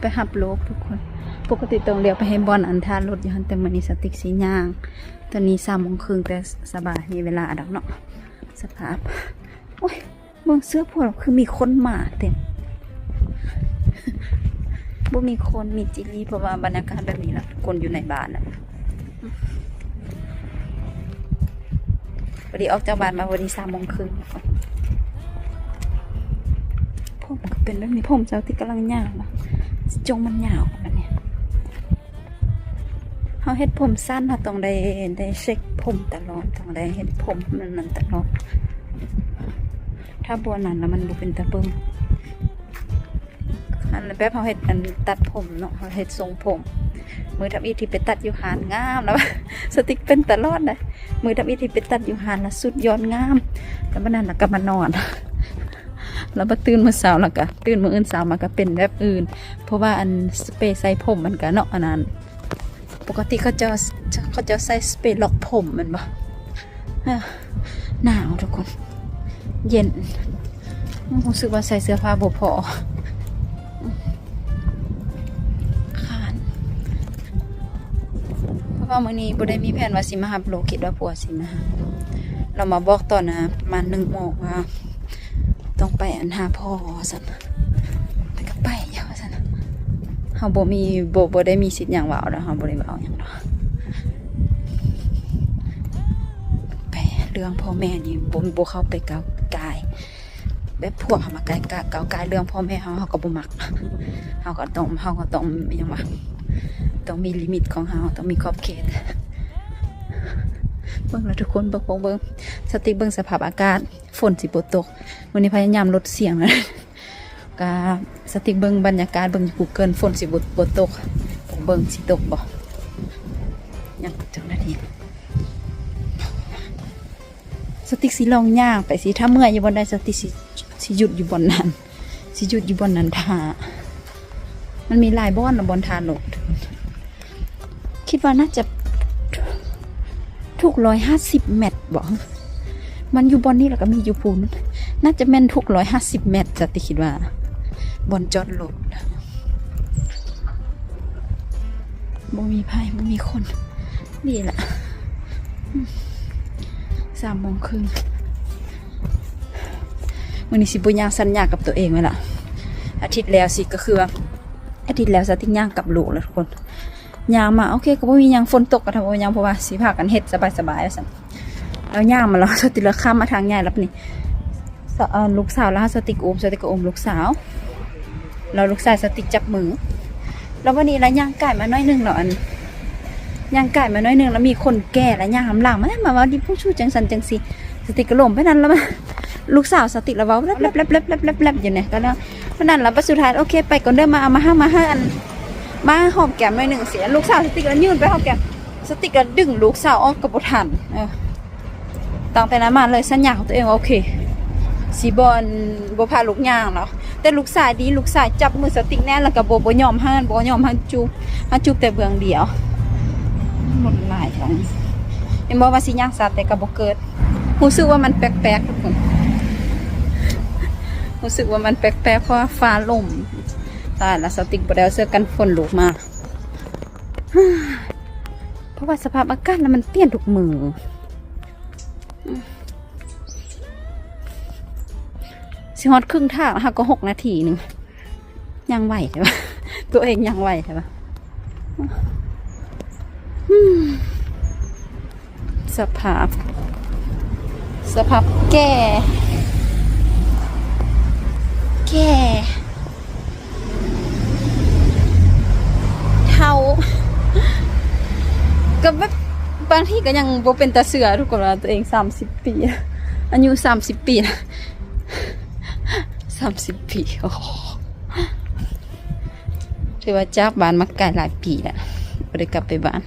ໄປຮັບລູກທຸກຄົນ. ປົກກະຕິຕ້ອງລ້ຽວໄປໃຫ້ບ່ອນອັນທ່າລົດຢູ່ຫັ້ນ, ແຕ່ມື້ນີ້ສະຕິກຊິຍ່າງ. ຕອນນີ້ສາມໂມງເຄິ່ງ ແຕ່ສະບາຍ ມີເວລາດອກເນາະ. ສະພາບ ໂອ້ຍ ເບິ່ງເສື້ອຜົວ ຄືມີຄົນໝາເຕັມ. ບໍ່ມີຄົນ ມີຈີ່ລີ, ເພາະວ່າບັນຍາກາດແບບນີ້ລະ ຄົນຢູ່ໃນບ້ານນະ. ພໍດີອອກຈາກບ້ານມາພໍດີສາມໂມງເຄິ່ງ. ຜົມກໍເປັນແບບນີ້, ຜົມສາວຕິກກຳລັງຍາວນະ, ຈົ່ງມັນຍາວແບບນີ້. ເຮົາເຮັດຜົມສັ້ນ ເຮົາຕ້ອງໄດ້ ໄດ້ເຊັກຜົມຕະຫຼອດ, ຕ້ອງໄດ້ເຮັດຜົມນັ້ນໆຕະຫຼອດ. ຖ້າບໍ່ນັ້ນລະມັນບໍ່ເປັນຕາເບິ່ງ. ອັນແບບເຮົາເຮັດ ອັນຕັດຜົມເນາະ, ເຮົາເຮັດຊົງຜົມ. ມື້ທຳອິດທີ່ໄປຕັດຢູ່ຮ້ານງາມແລ້ວ, ສະຕິກເປັນຕະຫຼອດນະ. ມື້ທຳອິດທີ່ໄປຕັດຢູ່ຮ້ານລະສຸດຍອດງາມ, ແລ້ວບັດນັ້ນລະກໍມານອນ, ແລ້ວບັດຕື່ນມື້ເຊົ້າລະກໍ ຕື່ນມື້ອື່ນເຊົ້າມາກໍເປັນແບບອື່ນ, ເພາະວ່າອັນສະເປໃສ່ຜົມມັນກໍເນາະ ອັນນັ້ນ. ປົກກະຕິເຂົາເຈົ້າ ເຂົາເຈົ້າໃສ່ສະເປລັອກຜົມແມ່ນບໍ່? ເອີ ໜາວທຸກຄົນ ເຢັນ. ຮູ້ສຶກວ່າໃສ່ເສື້ອຜ້າບໍ່ພໍ ຄ້ານ. ເພາະວ່າມື້ນີ້ບໍ່ໄດ້ມີແຜນວ່າຊິມາຮັບລູກ, ຄິດວ່າຜົວຊິມາຮັບ. ລາວມາບອກຕອນ ອາ ປະມານໜຶ່ງໂມງວ່າ ຕ້ອງໄປອັນຫາພໍ່ວ່າຊັ້ນ, ໄປກໍໄປວ່າຊັ້ນ. ເຮົາບໍ່ມີ ບໍ່ ບໍ່ໄດ້ມີສິດຫຍັງເວົ້າດອກ, ເຮົາບໍ່ໄດ້ເວົ້າຫຍັງດອກ. ໄປເລື່ອງພໍ່ແມ່ນີ້ ບໍ່ ບໍ່ເຂົ້າໄປກ້າວກ່າຍ, ແບບພວກເຮົາມາກ້າວກ່າຍ ກ້າວກ່າຍເລື່ອງພໍ່ແມ່ເຮົາ ເຮົາກໍບໍ່ມັກ. ເຮົາກໍຕ້ອງ ເຮົາກໍຕ້ອງ ຫຍັງວະ ຕ້ອງມີລິມິດຂອງເຮົາ, ຕ້ອງມີຂອບເຂດ. ເບິ່ງລະທຸກຄົນ ເບິ່ງ ເບິ່ງ ເບິ່ງ ສະຕິກເບິ່ງສະພາບອາກາດ. ຝົນຊິບໍ່ຕົກ. ມື້ນີ້ພະຍາຍາມລົດສຽງນະ, ກະສະຕິກເບິ່ງບັນຍາກາດ ເບິ່ງຢູ່ Google ຝົນຊິບໍ່ ບໍ່ຕົກ. ເບິ່ງຊິຕົກບໍ່? ຍັງເຈົ້າໜ້າທີ່. ສະຕິກຊິລອງຍ່າງໄປຊິ, ຖ້າເມື່ອຍຢູ່ບ່ອນໃດ ສະຕິກຊິ ຊິຢຸດຢູ່ບ່ອນນັ້ນ, ຊິຢຸດຢູ່ບ່ອນນັ້ນຖ້າ. ມັນມີຫຼາຍບ່ອນນະ ບ່ອນທ່າລົດ. ຄິດວ່າໜ້າຈະທຸກຮ້ອຍຫ້າສິບແມັດບໍ? ມັນຢູ່ບ່ອນນີ້ ແລ້ວກໍມີຢູ່ພຸ້ນ, ໜ້າຈະແມ່ນທຸກຮ້ອຍຫ້າສິບແມັດ ສະຕິກຄິດວ່າ ບ່ອນຈອດລົດ. ບໍ່ມີໃຜ ບໍ່ມີຄົນ. ນີ້ລະ ສາມໂມງເຄິ່ງ. ມື້ນີ້ຊິບໍ່ຍ່າງສັນຍາກັບຕົວເອງໄວ້ລະ. ອາທິດແລ້ວຊິ ກໍຄືວ່າ ອາທິດແລ້ວສະຕິກຍ່າງກັບລູກແລ້ວທຸກຄົນ. ຍ່າງມາ ໂອເຄ ກໍບໍ່ມີຫຍັງ, ຝົນຕົກກໍທຳບໍ່ມີຫຍັງ ເພາະວ່າຊິພາກັນເຮັດສະບາຍໆວ່າຊັ້ນ. ແລ້ວຍ່າງມາແລ້ວ ສະຕິກລະຂ້າມມາທາງໃຫຍ່ແລ້ວບາດນີ້ ສະ ເອີ ລູກສາວລະ ສະຕິກອຸ້ມ ສະຕິກກໍອຸ້ມລູກສາວ ແລ້ວລູກຊາຍສະຕິກຈັບມື. ແລ້ວບາດນີ້ລະຍ່າງກາຍມາໜ້ອຍໜຶ່ງເນາະ, ອັນ ຍ່າງກາຍມາໜ້ອຍໜຶ່ງ ແລ້ວມີຄົນແກ່ລະຍ່າງນຳຫຼັງມາ ມາເວົ້າດີຜູ້ຊູ້ ຈັ່ງຊັ້ນຈັ່ງຊີ້. ສະຕິກກໍຫຼົງໄປນັ້ນ ແລ້ວລູກສາວສະຕິກລະເວົ້າແລັບໆຢູ່ນີ້ ກໍແລ້ວ ປານນັ້ນລະ ບັດສຸດທ້າຍ ໂອເຄ ໄປກ່ອນເດີ ມາ ເອົາມາໃຫ້ ມາໃຫ້ ອັນ ມາຫອມແກ້ມໜ້ອຍໜຶ່ງຊີ້. ລູກສາວສະຕິກລະຍື່ນໄປຫອມແກ້ມ, ສະຕິກລະດຶງລູກສາວອອກກໍບໍ່ທັນ. ເອີ ຕັ້ງແຕ່ນັ້ນມາເລີຍສັນຍາຂອງຕົວເອງວ່າ ໂອເຄ ຊິບໍ່ ບໍ່ພາລູກຍ່າງແລ້ວ. ແຕ່ລູກຊາຍດີ ລູກຊາຍຈັບມືສະຕິກແໜ້ນ ແລ້ວກໍບໍ່ ບໍ່ຍອມໃຫ້ ບໍ່ຍອມໃຫ້ຈູບ ໃຫ້ຈູບແຕ່ເບື້ອງດຽວ. ລົດຫຼາຍ ເຫັນບໍ່ວ່າຊິຍ່າງຊ້າ ແຕ່ກໍບໍ່ເກີດ. ຮູ້ສຶກວ່າມັນແປກໆ ທຸກຄົນ, ຮູ້ສຶກວ່າມັນແປກໆ ເພາະວ່າຟ້າລົມ. ຕາຍລະ ສະຕິກບໍ່ໄດ້ເອົາເສື້ອກັນຝົນລູກມາ ເພາະວ່າສະພາບອາກາດລະມັນປ່ຽນທຸກມື້. ຊິຮອດເຄິ່ງທາງ ຫາກໍຫົກນາທີໜຶ່ງ. ຍັງໄວແທ້ວະ ຕົວເອງຍັງໄວແທ້ວະ. ສະພາບ ສະພາບແກ່ ແກ່ ເຖົ້າ ກໍແບບບາງທີກໍຍັງບໍ່ເປັນຕາເຊື່ອ ທຸກຄົນ ວ່າຕົວເອງສາມສິບປີ ອາຍຸສາມສິບປີ ສາມສິບປີ. ໂອ້ ຖືວ່າຈາກບ້ານມາໄກຫຼາຍປີແລ້ວ ບໍ່ໄດ້ກັບໄປບ້ານ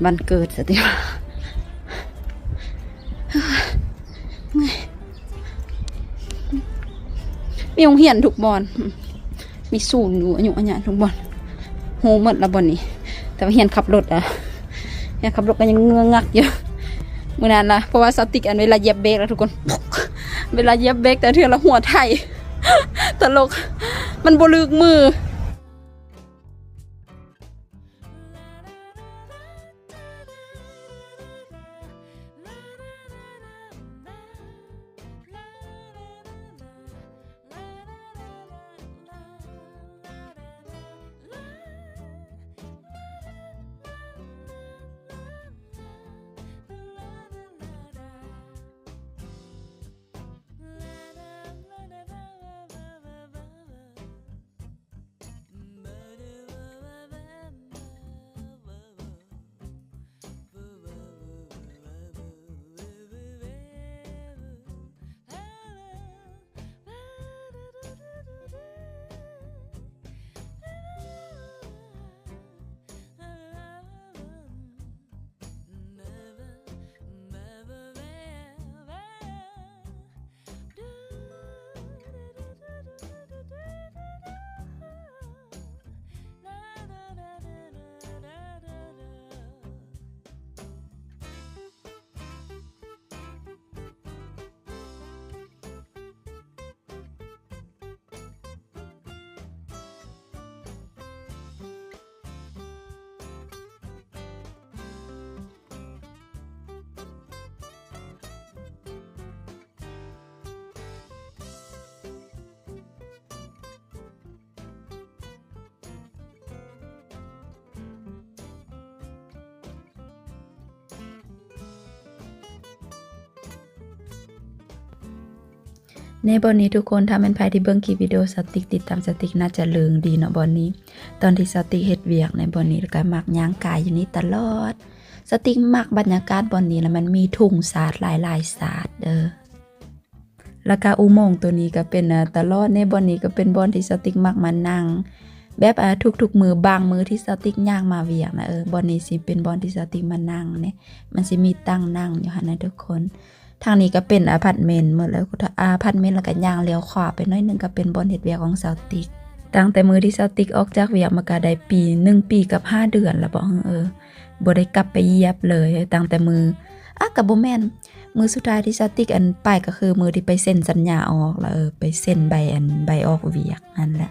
ບ້ານເກີດຊະຕິ. ມີໂຮງຮຽນທຸກບ່ອນ ມີສູນຢູ່ອາຍຸອາຍະທຸກບ່ອນ ຮູ້ໝົດລະບ່ອນນີ້. ແຕ່ວ່າຮຽນຂັບລົດອະ ຮຽນຂັບລົດກໍຍັງເງືອງງັກຢູ່ ມື້ນັ້ນນະ. ເພາະວ່າສະຕິກ ອັນ ເວລາຢຽບເບຣກລະທຸກຄົນ ເວລາຢຽບເບຣກແຕ່ເທື່ອລະຫົວໄຖ ຕະຫຼົກ ມັນບໍ່ລຶກມື. ໃນບ່ອນນີ້ທຸກຄົນ ຖ້າແມ່ນໃຜທີ່ເບິ່ງຄລິບວິດີໂອສາວຕິກ ຕິດຕາມສາວຕິກ ໜ້າຈະເລີງດີເນາະບ່ອນນີ້. ຕອນທີ່ສາວຕິກເຮັດວຽກໃນບ່ອນນີ້ ແລ້ວກໍມັກຍ່າງກາຍຢູ່ນີ້ຕະຫຼອດ. ສາວຕິກມັກບັນຍາກາດບ່ອນນີ້ ແລ້ວມັນມີທຸງຊາດຫຼາຍໆຊາດເດີ. ແລ້ວກໍອຸໂມງໂຕນີ້ກໍເປັນ ອາ ຕະຫຼອດໃນບ່ອນນີ້ ກໍເປັນບ່ອນທີ່ສາວຕິກມັກມານັ່ງ ແບບ ອາ ທຸກໆມື້. ບາງມື້ທີ່ສາວຕິກຍ່າງມາວຽກນະ ເອີ ບ່ອນນີ້ຊິເປັນບ່ອນທີ່ສາວຕິກມານັ່ງເນາະ ມັນຊິມີຕັ່ງນັ່ງຢູ່ຫັ້ນນະທຸກຄົນ. ທາງນີ້ກໍເປັນອາພາດເມັນໝົດແລ້ວ ອາພາດເມັນ ແລ້ວກໍຍ່າງລ້ຽວຂວາໄປໜ້ອຍໜຶ່ງ ກໍເປັນບ່ອນເຮັດວຽກຂອງສາວຕິກ. ຕັ້ງແຕ່ມື້ທີ່ສາວຕິກອອກຈາກວຽກມາກໍໄດ້ປີ ໜຶ່ງປີກັບຫ້າເດືອນແລ້ວບໍ ເອີ ບໍ່ໄດ້ກັບໄປຢຽບເລີຍ ຕັ້ງແຕ່ມື້ ອາ ກໍບໍ່ແມ່ນ ມື້ສຸດທ້າຍທີ່ສາວຕິກ ອັນ ໄປກໍຄືມື້ທີ່ໄປເຊັນສັນຍາອອກ ແລ້ວ ເອີ ໄປເຊັນໃບ ອັນ ໃບອອກວຽກຫັ້ນແຫຼະ.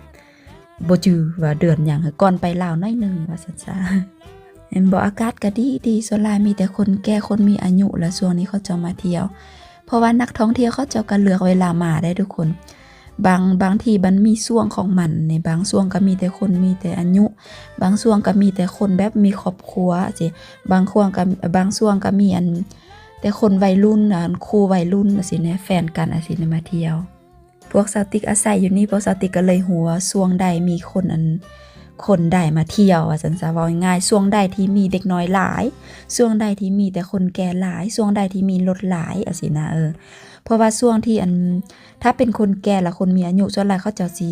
ບໍ່ຈື່ວ່າເດືອນຫຍັງ ຄືກ່ອນໄປລາວໜ້ອຍໜຶ່ງວ່າຊັ້ນຊະ. ເຫັນບໍ່ ອາກາດກໍດີໆ ສ່ວນຫຼາຍມີແຕ່ຄົນແກ່ ຄົນມີອາຍຸ ແລ້ວຊ່ວງນີ້ເຂົາເຈົ້າມາທ່ຽວ ເພາະວ່ານັກທ່ອງທ່ຽວເຂົາເຈົ້າກໍເລືອກເວລາມາໄດ້ທຸກຄົນ. ບາງ ບາງທີ່ມັນມີຊ່ວງຂອງມັນນີ້ ບາງຊ່ວງກໍມີແຕ່ຄົນມີແຕ່ອາຍຸ ບາງຊ່ວງກໍມີແຕ່ຄົນແບບມີຄອບຄົວຊີ້ ບາງຊ່ວງກໍ ບາງຊ່ວງກໍມີ ອັນ ແຕ່ຄົນໄວລຸ້ນ ອັນ ຄູ່ໄວລຸ້ນຈັ່ງຊີ້ນະ ແຟນກັນຈັ່ງຊີ້ນະ ມາທ່ຽວ. ພວກສາວຕິກອາໄສຢູ່ນີ້ ພວກສາວຕິກກໍເລີຍຮູ້ວ່າຊ່ວງໃດມີຄົນ ອັນ ຄົນໃດມາທ່ຽວວ່າຊັ້ນຊະ. ເວົ້າງ່າຍໆ ຊ່ວງໃດທີ່ມີເດັກນ້ອຍຫຼາຍ ຊ່ວງໃດທີ່ມີແຕ່ຄົນແກ່ຫຼາຍ ຊ່ວງໃດທີ່ມີລົດຫຼາຍ ຈັ່ງຊີ້ນະ ເອີ ເພາະວ່າຊ່ວງທີ່ ອັນ ຖ້າເປັນຄົນແກ່ ແລະ ຄົນມີອາຍຸ ສ່ວນຫຼາຍເຂົາເຈົ້າຊິ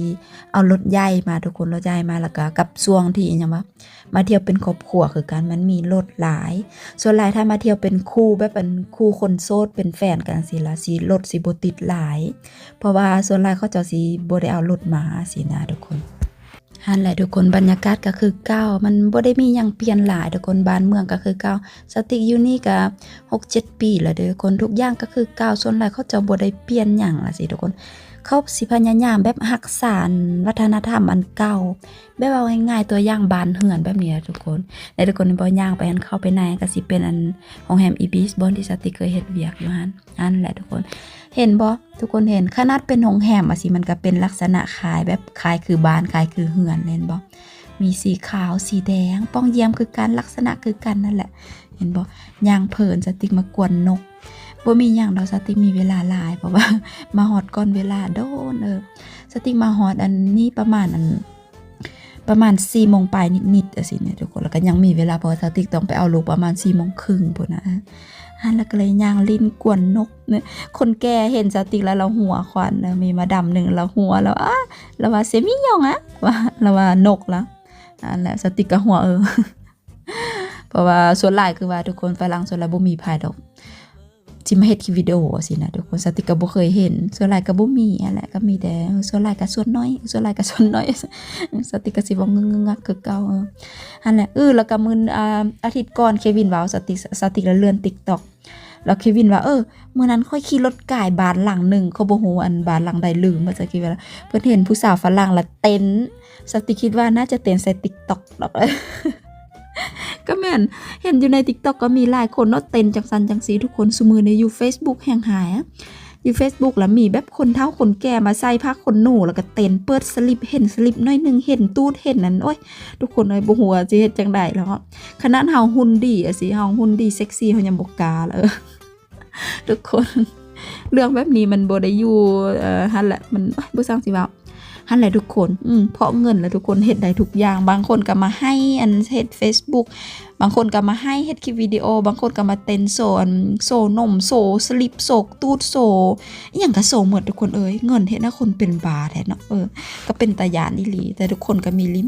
ເອົາລົດໃຫຍ່ມາທຸກຄົນ ລົດໃຫຍ່ມາ ແລ້ວກໍກັບຊ່ວງທີ່ ອີຫຍັງວະ ມາທ່ຽວເປັນຄອບຄົວຄືກັນ ມັນມີລົດຫຼາຍ. ສ່ວນຫຼາຍຖ້າມາທ່ຽວເປັນຄູ່ ແບບ ອັນ ຄູ່ຄົນໂສດ ເປັນແຟນກັນຈັ່ງຊີ້ລະ ຊິລົດຊິບໍ່ຕິດຫຼາຍ ເພາະວ່າສ່ວນຫຼາຍເຂົາເຈົ້າຊິບໍ່ໄດ້ເອົາລົດມາຊີ້ນະທຸກຄົນ. ຫັ້ນແຫຼະທຸກຄົນ ບັນຍາກາດກໍຄືເກົ່າ ມັນບໍ່ໄດ້ມີຫຍັງປ່ຽນຫຼາຍທຸກຄົນ ບ້ານເມືອງກໍຄືເກົ່າ. ສາວຕິກຢູ່ນີ້ກໍຫົກເຈັດປີແລ້ວເດີທຸກຄົນ ທຸກຢ່າງກໍຄືເກົ່າ ສ່ວນຫຼາຍເຂົາເຈົ້າບໍ່ໄດ້ປ່ຽນຫຍັງລະຊີ້ທຸກຄົນ. ເຂົາຊິພະຍາຍາມແບບຮັກສາ ອັນ ວັດທະນະທຳອັນເກົ່າ ແບບເວົ້າງ່າຍໆ ຕົວຢ່າງບ້ານເຮືອນແບບນີ້ລະທຸກຄົນ. ໃນທຸກຄົນເຫັນບໍ່ ຍ່າງໄປຫັ້ນ ເຂົ້າໄປໃນກໍຊິເປັນ ອັນ ໂຮງແຮມອີບິສ ບ່ອນທີ່ສາວຕິກເຄີຍເຮັດວຽກຢູ່ຫັ້ນ. ຫັ້ນແຫຼະທຸກຄົນ ເຫັນບໍ່ ທຸກຄົນເຫັນ ຂະໜາດເປັນໂຮງແຮມຈັ່ງຊີ້ ມັນກໍເປັນລັກສະນະຄ້າຍແບບ ຄ້າຍຄືບ້ານ ຄ້າຍຄືເຮືອນ ເຫັນບໍ່? ມີສີຂາວ ສີແດງ ປ່ອງຢ້ຽມຄືກັນ ລັກສະນະຄືກັນນັ້ນແຫຼະ ເຫັນບໍ່? ຍ່າງເພີນ ສາວຕິກມາກວນນົກ ບໍ່ມີຫຍັງດອກ ສາວຕິກມີເວລາຫຼາຍ ເພາະວ່າມາຮອດກ່ອນເວລາໂດນ ເອີ ສາວຕິກມາຮອດອັນນີ້ປະມານ ອັນ ປະມານສີ່ໂມງປາຍນິດໆ ຈັ່ງຊີ້ນະທຸກຄົນ ແລ້ວກໍຍັງມີເວລາ ເພາະວ່າສາວຕິກຕ້ອງໄປເອົາລູກປະມານສີ່ໂມງເຄິ່ງພຸ້ນນະ. ຫັ້ນລະກໍເລີຍຍ່າງຫຼິ້ນກວນນົກ ຄົນແກ່ເຫັນສາວຕິກແລ້ວລາວຫົວຂວັນ ມີມາດາມໜຶ່ງລາວຫົວ ລາວ ອາ ລາວວ່າ ເຊມີຫຍັງອະ ວ່າ ລາວວ່ານົກລະ ຫັ້ນແຫຼະ ສາວຕິກກໍຫົວ ເອີ ເພາະວ່າສ່ວນຫຼາຍຄືວ່າທຸກຄົນ ຝຣັ່ງສ່ວນຫຼາຍບໍ່ມີໃຜດອກ ຊິມາເຮັດຄລິບວິດີໂອຊີ້ນະທຸກຄົນ ສາວຕິກກໍບໍ່ເຄີຍເຫັນ ສ່ວນຫຼາຍກໍບໍ່ມີຫັ້ນແຫຼະ ກໍມີແຕ່ ສ່ວນຫຼາຍກໍສ່ວນໜ້ອຍ ສ່ວນຫຼາຍກໍສ່ວນໜ້ອຍ ສາວຕິກກໍຊິເວົ້າງຶກໆຄືເກົ່າ ຫັ້ນແຫຼະ. ເອີ ແລ້ວກໍມື້ ອາ ອາທິດກ່ອນເຄວິນເວົ້າ ສາວຕິກ ສາວຕິກລະເລື່ອນຕິກຕັອກ ແລ້ວເຄວິນວ່າ ເອີ ມື້ນັ້ນຂ້ອຍຂີ່ລົດກາຍບ້ານຫຼັງໜຶ່ງ ຂ້ອຍບໍ່ຮູ້ ອັນ ບ້ານຫຼັງໃດ ລືມ ວ່າສາວຕິກວ່າ ເພິ່ນເຫັນຜູ້ສາວຝຣັ່ງລະເຕັ້ນ ສາວຕິກຄິດວ່າໜ້າຈະເຕັ້ນໃສ່ຕິກຕັອກດອກ ກໍແມ່ນ ເຫັນຢູ່ໃນຕິກຕັອກກໍມີຫຼາຍຄົນເນາະ ເຕັ້ນຈັ່ງຊັ້ນຈັ່ງຊີ້ທຸກຄົນ. ຊຸມື້ນີ້ຢູ່ເຟສບຸກແຮ່ງຫຼາຍ ຢູ່ເຟສບຸກລະມີແບບຄົນເຖົ້າຄົນແກ່ມາໃສ່ຜ້າຂົນໜູ ແລ້ວກໍເຕັ້ນ ເປີດສະລິບ ເຫັນສະລິບໜ້ອຍໜຶ່ງ ເຫັນຕູດ ເຫັນອັນ ໂອ້ຍ ທຸກຄົນເອີຍ ບໍ່ຮູ້ວ່າຊິເຮັດຈັ່ງໃດແລ້ວເນາະ. ຂະໜາດເຮົາຫຸ່ນດີ ອາ ຊິເຮົາຫຸ່ນດີ ເຊັກຊີ ເຮົາຍັງບໍ່ກ້າລະ ເອີ ທຸກຄົນ ເລື່ອງແບບນີ້ມັນບໍ່ໄດ້ຢູ່ ເອີ ຫັ້ນແຫຼະ ມັນ ໂອ້ຍ ບໍ່ຊ່າງຊິເວົ້າ ຫັ້ນແຫຼະທຸກຄົນ ອືມ ເພາະເງິນແຫຼະທຸກຄົນ ເຮັດໄດ້ທຸກຢ່າງ. ບາງຄົນກໍມາໃຫ້ ອັນ ເຮັດເຟສບຸກ ບາງຄົນກໍມາໃຫ້ເຮັດຄລິບວິດີໂອ ບາງຄົນກໍມາເຕັ້ນໂຊ ອັນ ໂຊນົມ ໂຊສະລິບ ໂຊຕູດ ໂຊອີ່ຫຍັງກໍໂຊໝົດທຸກຄົນເອີຍ. ເງິນເຮັດໃຫ້ຄົນເປັນບ້າແທ້ເນາະ ເອີ ກໍເປັນຕາຢ້ານອີ່ຫຼີ ແຕ່ທຸກຄົນກໍມີລິ